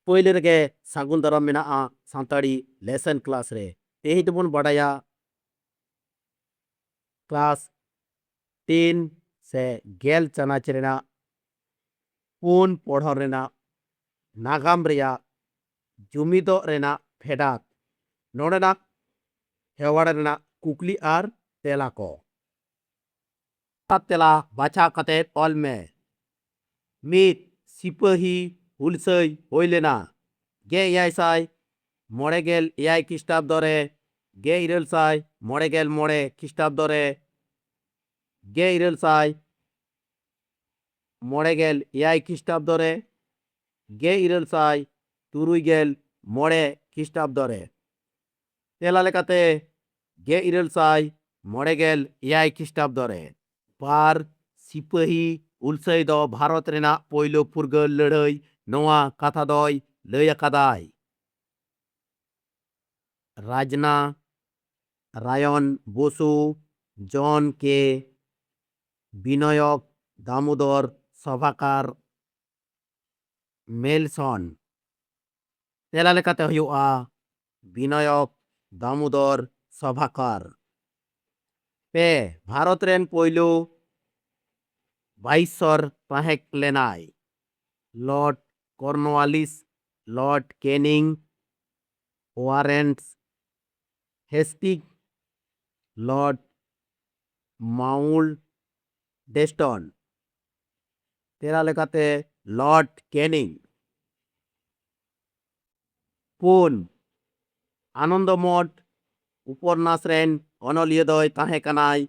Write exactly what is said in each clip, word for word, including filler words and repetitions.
ᱯᱳᱭᱞᱳ ᱨᱮᱜᱮ ᱥᱟᱹᱜᱩᱱ ᱫᱟᱨᱟᱢ ᱢᱮᱱᱟᱜᱼᱟ ᱥᱟᱱᱛᱟᱲᱤ ᱞᱮᱥᱚᱱ ᱠᱞᱟᱥ ᱨᱮ᱾ ᱛᱮᱦᱮᱧ ᱫᱚᱵᱚᱱ ᱵᱟᱰᱟᱭᱟ ᱠᱞᱟᱥ ᱴᱮᱱ ᱥᱮ ᱜᱮᱞ ᱪᱟᱱᱟᱪ ᱨᱮᱱᱟᱜ ᱯᱩᱱ ᱯᱚᱲᱦᱚᱱ ᱨᱮᱱᱟᱜ ᱱᱟᱜᱟᱢ ᱨᱮᱭᱟᱜ ᱡᱩᱢᱤᱫᱚᱜ ᱨᱮᱱᱟᱜ ᱯᱷᱮᱰᱟᱛ, ᱱᱚᱰᱮᱱᱟᱜ ᱦᱮᱣᱟᱲ ᱨᱮᱱᱟᱜ ᱠᱩᱠᱞᱤ ᱟᱨ ᱛᱮᱞᱟ ᱠᱚ᱾ ᱛᱮᱞᱟ ᱵᱟᱪᱷᱟᱣ ᱠᱟᱛᱮ ᱚᱞ ᱢᱮ᱾ ᱢᱤᱫ, ᱥᱤᱯᱟᱹᱦᱤ ᱦᱩᱞᱥᱟᱹᱭ ᱦᱩᱭ ᱞᱮᱱᱟ ᱜᱮᱞ ᱮᱭᱟᱭ ᱥᱟᱭ ᱢᱚᱬᱮ ᱜᱮᱞ ᱮᱭᱟᱭ ᱠᱷᱤᱥᱴᱟᱵᱫᱚ ᱨᱮ, ᱜᱮᱞ ᱤᱨᱟᱹᱞ ᱥᱟᱭ ᱢᱚᱬᱮ ᱜᱮᱞ ᱢᱚᱬᱮ ᱠᱷᱤᱥᱴᱟᱵᱫᱚ ᱨᱮ, ᱜᱮᱞ ᱤᱨᱟᱹᱞ ᱥᱟᱭ ᱢᱚᱬᱮ ᱜᱮᱞ ᱮᱭᱟᱭ ᱠᱷᱤᱥᱴᱟᱵᱫᱚ ᱨᱮ, ᱜᱮᱞ ᱤᱨᱟᱹᱞ ᱥᱟᱭ ᱛᱩᱨᱩᱭ ᱜᱮᱞ ᱢᱚᱬᱮ ᱠᱷᱤᱥᱴᱟᱵᱫᱚ ᱨᱮ᱾ ᱛᱮᱞᱟ ᱞᱮᱠᱟᱛᱮ ᱜᱮᱞ ᱤᱨᱟᱹᱞ ᱥᱟᱭ ᱢᱚᱬᱮ ᱜᱮᱞ ᱮᱭᱟᱭ ᱠᱷᱤᱥᱴᱟᱵᱫᱚ ᱨᱮ᱾ ᱵᱟᱨ, ᱥᱤᱯᱟᱹᱦᱤ ᱦᱩᱞᱥᱟᱹᱭ ᱫᱚ ᱵᱷᱟᱨᱚᱛ ᱨᱮᱱᱟᱜ ᱯᱳᱭᱞᱳ ᱯᱷᱩᱨᱜᱟᱹᱞ ᱞᱟᱹᱲᱦᱟᱹᱭ ᱱᱚᱣᱟ ᱠᱟᱛᱷᱟ ᱫᱚᱭ ᱞᱟᱹᱭ ᱟᱠᱟᱫᱟᱭ᱾ ᱨᱟᱡᱽᱱᱟ ᱨᱟᱭᱚᱱ ᱵᱚᱥᱩ, ᱡᱚᱱ ᱠᱮ ᱵᱤᱱᱚᱭᱚᱠ ᱫᱟᱢᱳᱫᱚᱨ ᱥᱚᱵᱷᱟᱠᱟᱨ ᱢᱮᱞᱥᱚᱱ᱾ ᱛᱮᱞᱟ ᱞᱮᱠᱟᱛᱮ ᱦᱩᱭᱩᱜᱼᱟ ᱵᱤᱱᱚᱭᱚᱠ ᱫᱟᱢᱳᱫᱚᱨ ᱥᱚᱵᱷᱟᱠᱟᱨ᱾ ᱯᱮ, ᱵᱷᱟᱨᱚᱛ ᱨᱮᱱ ᱯᱳᱭᱞᱳ ᱵᱟᱭᱤᱥᱚᱨ ᱛᱟᱦᱮᱸ ᱞᱮᱱᱟᱭ ᱞᱚᱨᱰ ᱠᱚᱨᱱᱣᱟᱞᱤᱥ, ᱞᱚᱨᱰ ᱠᱮᱱᱤᱝ, ᱳᱣᱟᱨᱮᱱᱥ, ᱦᱮᱥᱴᱤᱝ, ᱞᱚᱨᱰ ᱢᱟᱣᱩᱞᱰ ᱰᱮᱥᱴᱚᱱ᱾ ᱛᱮᱞᱟ ᱞᱮᱠᱟᱛᱮ ᱞᱚᱨᱰ ᱠᱮᱱᱤᱝ᱾ ᱯᱩᱱ, ᱟᱱᱚᱱᱫᱚ ᱢᱚᱴ ᱩᱯᱚᱱᱱᱟᱥ ᱨᱮᱱ ᱚᱱᱚᱞᱤᱭᱟᱹ ᱫᱚᱭ ᱛᱟᱦᱮᱸ ᱠᱟᱱᱟᱭ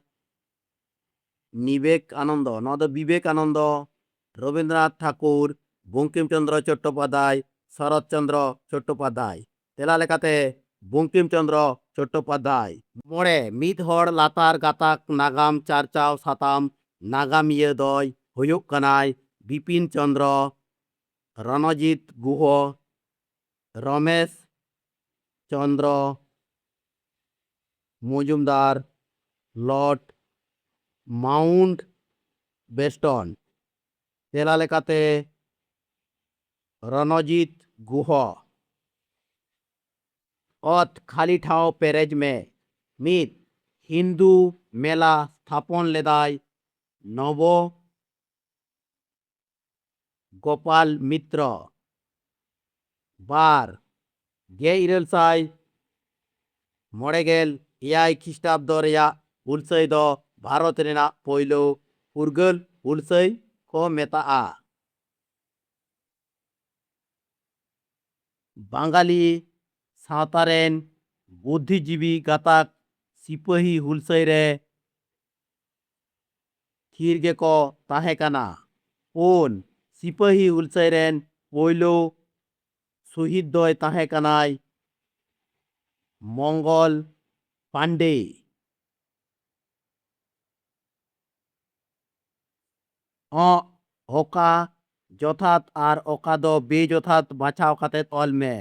ᱱᱤᱵᱮᱠ ᱟᱱᱚᱱᱫᱚ᱾ ᱱᱚᱣᱟ ᱫᱚ ᱵᱤᱵᱮᱠ ᱟᱱᱚᱱᱫᱚ, ᱨᱚᱵᱤᱱᱫᱨᱚᱱᱟᱛᱷ ᱴᱷᱟᱠᱩᱨ, ᱵᱚᱝᱠᱤᱢ ᱪᱚᱸᱫᱽᱨᱚ ᱪᱚᱴᱴᱳᱯᱟᱫᱽᱫᱷᱟᱭ, ᱥᱚᱨᱚᱛ ᱪᱚᱸᱫᱽᱨᱚ ᱪᱚᱴᱴᱳᱯᱟᱫᱽᱫᱷᱟᱭ᱾ ᱛᱮᱞᱟ ᱞᱮᱠᱟᱛᱮ ᱵᱚᱝᱠᱤᱢ ᱪᱚᱸᱫᱽᱨᱚ ᱪᱚᱴᱴᱳᱯᱟᱫᱽᱫᱷᱟᱭ᱾ ᱢᱚᱬᱮ, ᱢᱤᱫ ᱦᱚᱲ ᱞᱟᱛᱟᱨ ᱜᱟᱛᱟᱠ ᱱᱟᱜᱟᱢ ᱪᱟᱨᱪᱟᱣ ᱥᱟᱛᱟᱢ ᱱᱟᱜᱟᱢᱤᱭᱟᱹ ᱫᱚᱭ ᱦᱩᱭᱩᱜ ᱠᱟᱱᱟᱭ ᱵᱤᱯᱤᱱ ᱪᱚᱸᱫᱽᱨᱚ, ᱨᱚᱱᱚᱡᱤᱛ ᱜᱩᱦᱚ, ᱨᱚᱢᱮᱥ ᱪᱚᱸᱫᱽᱨᱚ ᱢᱚᱡᱩᱢᱫᱟᱨ, ᱞᱚᱨᱰ ᱢᱟᱣᱩᱱᱴ ᱵᱮᱥᱴᱚᱱ᱾ ᱛᱮᱞᱟ ᱞᱮᱠᱟᱛᱮ ᱨᱚᱱᱚᱡᱤᱛ ᱜᱩᱦᱚ᱾ ᱚᱛ ᱠᱷᱟᱹᱞᱤ ᱴᱷᱟᱶ ᱯᱮᱨᱮᱡ ᱢᱮ᱾ ᱢᱤᱫ, ᱦᱤᱱᱫᱩ ᱢᱮᱞᱟ ᱛᱷᱟᱯᱚᱱ ᱞᱮᱫᱟᱭ ᱱᱚᱵᱚ ᱜᱳᱯᱟᱞ ᱢᱤᱛᱨᱚ᱾ ᱵᱟᱨ, ᱜᱮᱞ ᱤᱨᱟᱹᱞ ᱥᱟᱭ ᱢᱚᱬᱮ ᱜᱮᱞ ᱮᱭᱟᱭ ᱠᱷᱤᱥᱴᱟᱵᱫᱚ ᱨᱮᱭᱟᱜ ᱦᱩᱞᱥᱟᱹᱭ ᱫᱚ ᱵᱷᱟᱨᱚᱛ ᱨᱮᱱᱟᱜ ᱯᱳᱭᱞᱳ ᱯᱷᱩᱨᱜᱟᱹᱞ ᱦᱩᱞᱥᱟᱹᱭ ᱠᱚ ᱢᱮᱛᱟᱜᱼᱟ᱾ ᱵᱟᱝᱜᱟᱞᱤ ᱥᱟᱶᱛᱟ ᱨᱮᱱ ᱵᱩᱫᱽᱫᱷᱤᱡᱤᱵᱤ ᱜᱟᱛᱟᱠ ᱥᱤᱯᱟᱹᱦᱤ ᱦᱩᱞᱥᱟᱹᱭ ᱨᱮ ᱛᱷᱤᱨ ᱜᱮᱠᱚ ᱛᱟᱦᱮᱸ ᱠᱟᱱᱟ᱾ ᱯᱩᱱ, ᱥᱤᱯᱟᱹᱦᱤ ᱦᱩᱞᱥᱟᱹᱭ ᱨᱮᱱ ᱯᱳᱭᱞᱳ ᱥᱩᱦᱤᱫ ᱫᱚᱭ ᱛᱟᱦᱮᱸ ᱠᱟᱱᱟᱭ ᱢᱚᱝᱜᱚᱞ ᱯᱟᱱᱰᱮ᱾ ᱚᱸᱜ, ᱚᱠᱟ ᱡᱚᱛᱷᱟᱛ ᱟᱨ ᱚᱠᱟ ᱫᱚ ᱵᱮᱡᱚᱛᱷᱟᱛ ᱵᱟᱪᱷᱟᱣ ᱠᱟᱛᱮ ᱚᱞ ᱢᱮ᱾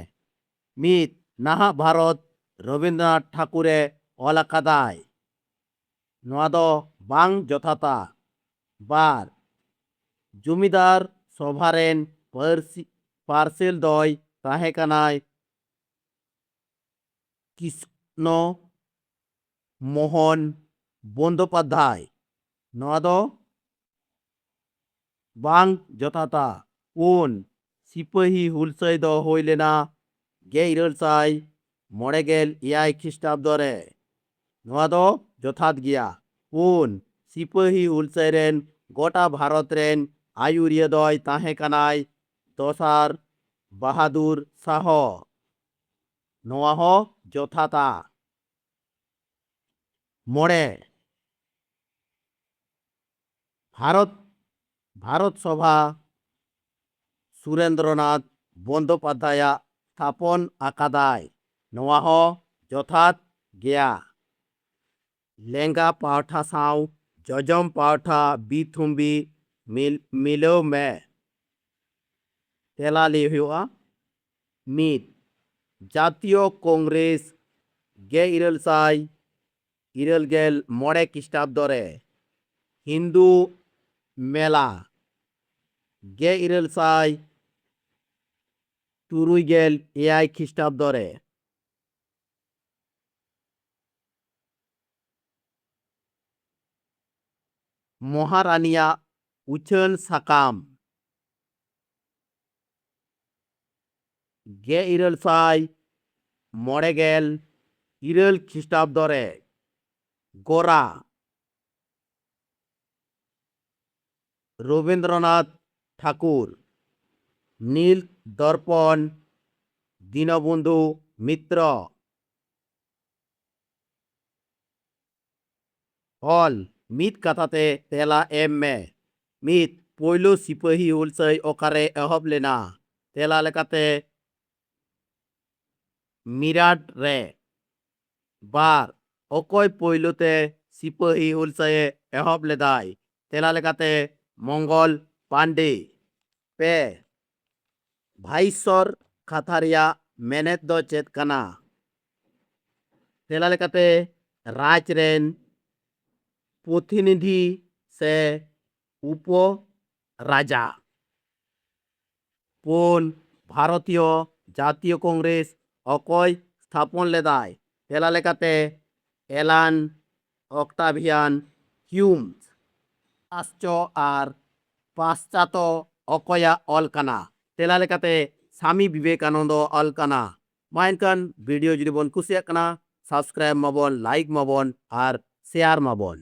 ᱢᱤᱫ, ᱱᱟᱦᱟᱜ ᱵᱷᱟᱨᱚᱛ ᱨᱚᱵᱤᱱᱫᱨᱚᱱᱟᱛᱷ ᱴᱷᱟᱠᱩᱨᱮ ᱚᱞ ᱟᱠᱟᱫᱟᱭ᱾ ᱱᱚᱣᱟ ᱫᱚ ᱵᱟᱝ ᱡᱚᱛᱷᱟᱛᱟ᱾ ᱵᱟᱨ, ᱡᱚᱢᱤᱫᱟᱨ ᱥᱚᱵᱷᱟ ᱨᱮᱱ ᱯᱟᱹᱨᱥᱤ, ᱯᱟᱨᱥᱮᱞ ᱫᱚᱭ ᱛᱟᱦᱮᱸ ᱠᱟᱱᱟᱭ ᱠᱨᱤᱥᱱᱚ ᱢᱳᱦᱚᱱ ᱵᱚᱱᱫᱳᱯᱟᱫᱽᱫᱷᱟᱭ᱾ ᱱᱚᱣᱟ ᱫᱚ ᱵᱟᱝ ᱡᱚᱛᱷᱟᱛᱟ᱾ ᱯᱩᱱ, ᱥᱤᱯᱟᱹᱦᱤ ᱦᱩᱞᱥᱟᱹᱭ ᱫᱚ ᱦᱩᱭ ᱞᱮᱱᱟ ᱜᱮᱞ ᱤᱨᱟᱹᱞ ᱥᱟᱭ ᱢᱚᱬᱮ ᱜᱮᱞ ᱮᱭᱟᱭ ᱠᱷᱤᱥᱴᱟᱵᱫᱚ ᱨᱮ᱾ ᱱᱚᱣᱟ ᱫᱚ ᱡᱚᱛᱷᱟᱛ ᱜᱮᱭᱟ᱾ ᱯᱩᱱ, ᱥᱤᱯᱟᱹᱦᱤ ᱦᱩᱞᱥᱟᱹᱭ ᱨᱮᱱ ᱜᱚᱴᱟ ᱵᱷᱟᱨᱚᱛ ᱨᱮᱱ ᱟᱹᱭᱩᱨᱤᱭᱟᱹ ᱫᱚᱭ ᱛᱟᱦᱮᱸ ᱠᱟᱱᱟᱭ ᱫᱚᱥᱟᱨ ᱵᱟᱦᱟᱫᱩᱨ ᱥᱟᱦᱚ᱾ ᱱᱚᱣᱟ ᱦᱚᱸ ᱡᱚᱛᱷᱟᱛᱟ᱾ ᱢᱚᱬᱮ, ᱵᱷᱟᱨᱚᱛ, ᱵᱷᱟᱨᱚᱛ ᱥᱚᱵᱷᱟ ᱥᱩᱨᱮᱱᱫᱨᱚᱱᱟᱛᱷ ᱵᱚᱱᱫᱳᱯᱟᱫᱽᱫᱷᱟᱭᱟᱜ ᱛᱷᱟᱯᱚᱱ ᱟᱠᱟᱫᱟᱭ᱾ ᱱᱚᱣᱟ ᱦᱚᱸ ᱡᱚᱛᱷᱟᱛ ᱜᱮᱭᱟ᱾ ᱞᱮᱸᱜᱟ ᱯᱟᱣᱴᱷᱟ ᱥᱟᱶ ᱡᱚᱡᱚᱢ ᱯᱟᱣᱴᱷᱟ ᱵᱤ ᱛᱷᱩᱢᱵᱤ ᱢᱤᱞ-, ᱢᱤᱞᱟᱹᱣ ᱢᱮ᱾ ᱛᱮᱞᱟ ᱞᱟᱹᱭ ᱦᱩᱭᱩᱜᱼᱟ᱾ ᱢᱤᱫ, ᱡᱟᱛᱤᱭᱚ ᱠᱚᱝᱜᱨᱮᱥ ᱜᱮᱞ ᱤᱨᱟᱹᱞ ᱥᱟᱭ ᱤᱨᱟᱹᱞ ᱜᱮᱞ ᱢᱚᱬᱮ ᱠᱷᱤᱥᱴᱟᱵᱫᱚ ᱨᱮ, ᱦᱤᱱᱫᱩ ᱢᱮᱞᱟ ᱜᱮᱞ ᱤᱨᱟᱹᱞ ᱥᱟᱭ ᱛᱩᱨᱩᱭ ᱜᱮᱞ ᱮᱭᱟᱭ ᱠᱷᱨᱤᱥᱴᱟᱵᱫᱚ ᱨᱮ᱾ ᱢᱚᱦᱟᱨᱟᱱᱤᱭᱟᱜ ᱩᱪᱷᱟᱹᱱ ᱥᱟᱠᱟᱢ᱾ ᱜᱮᱞ ᱤᱨᱟᱹᱞ ᱥᱟᱭ ᱢᱚᱬᱮ ᱜᱮᱞ ᱤᱨᱟᱹᱞ ᱠᱷᱨᱤᱥᱴᱟᱵᱫᱚ ᱨᱮ ᱜᱳᱨᱟ᱾ ᱨᱚᱵᱤᱱᱫᱨᱚᱱᱟᱛᱷ ᱴᱷᱟᱠᱩᱨ, ᱱᱤᱞ ᱫᱚᱨᱯᱚᱱ, ᱫᱤᱱᱚᱵᱚᱱᱫᱷᱩ ᱢᱤᱛᱨᱚ᱾ ᱚᱞ ᱢᱤᱫ ᱠᱟᱛᱷᱟ ᱛᱮ ᱛᱮᱞᱟ ᱮᱢ ᱢᱮ᱾ ᱢᱤᱫ, ᱯᱳᱭᱞᱳ ᱥᱤᱯᱟᱹᱦᱤ ᱦᱩᱞᱥᱟᱹᱭ ᱚᱠᱟᱨᱮ ᱮᱦᱚᱵ ᱞᱮᱱᱟ? ᱛᱮᱞᱟ ᱞᱮᱠᱟᱛᱮ ᱢᱤᱨᱟᱴ ᱨᱮ᱾ ᱵᱟᱨ, ᱚᱠᱚᱭ ᱯᱳᱭᱞᱳ ᱛᱮ ᱥᱤᱯᱟᱹᱦᱤ ᱦᱩᱞᱥᱟᱹᱭᱮ ᱮᱦᱚᱵ ᱞᱮᱫᱟᱭ? ᱛᱮᱞᱟ ᱞᱮᱠᱟᱛᱮ ᱢᱚᱝᱜᱚᱞ ᱯᱟᱱᱰᱮ᱾ ᱯᱮ, ᱵᱷᱟᱭᱤᱥᱚᱨ ᱠᱟᱛᱷᱟ ᱨᱮᱭᱟᱜ ᱢᱮᱱᱮᱛ ᱫᱚ ᱪᱮᱫ ᱠᱟᱱᱟ? ᱛᱮᱞᱟ ᱞᱮᱠᱟᱛᱮ ᱨᱟᱡᱽ ᱨᱮᱱ ᱯᱨᱚᱛᱤᱱᱤᱫᱷᱤ ᱥᱮ ᱩᱯᱚ ᱨᱟᱡᱟ᱾ ᱯᱩᱱ, ᱵᱷᱟᱨᱚᱛᱤᱭᱚ ᱡᱟᱛᱤᱭᱚ ᱠᱚᱝᱜᱨᱮᱥ ᱚᱠᱚᱭ ᱛᱷᱟᱯᱚᱱ ᱞᱮᱫᱟᱭ? ᱛᱮᱞᱟ ᱞᱮᱠᱟᱛᱮ ᱮᱞᱟᱱ ᱚᱠᱴᱟᱵᱷᱤᱭᱟᱱ ᱦᱤᱭᱩᱢ᱾ ᱯᱟᱥᱪᱚ ᱟᱨ ᱯᱟᱥᱪᱟᱛᱚ ᱚᱠᱚᱭᱟᱜ ᱚᱞ ᱠᱟᱱᱟ? ᱛᱮᱞᱟ ᱞᱮᱠᱟᱛᱮ ᱥᱟᱢᱤ ᱵᱤᱵᱮᱠᱟᱱᱚᱱᱫᱚ ᱚᱞ ᱠᱟᱱᱟ᱾ ᱢᱟ ᱮᱱᱠᱷᱟᱱ ᱵᱷᱤᱰᱤᱭᱳ ᱡᱩᱫᱤ ᱵᱚᱱ ᱠᱩᱥᱤᱭᱟᱜ ᱠᱟᱱᱟ, ᱥᱟᱵᱥᱠᱨᱟᱭᱤᱵ ᱢᱟᱵᱚᱱ, ᱞᱟᱭᱤᱠ ᱢᱟᱵᱚᱱ ᱟᱨ ᱥᱮᱭᱟᱨ ᱢᱟᱵᱚᱱ᱾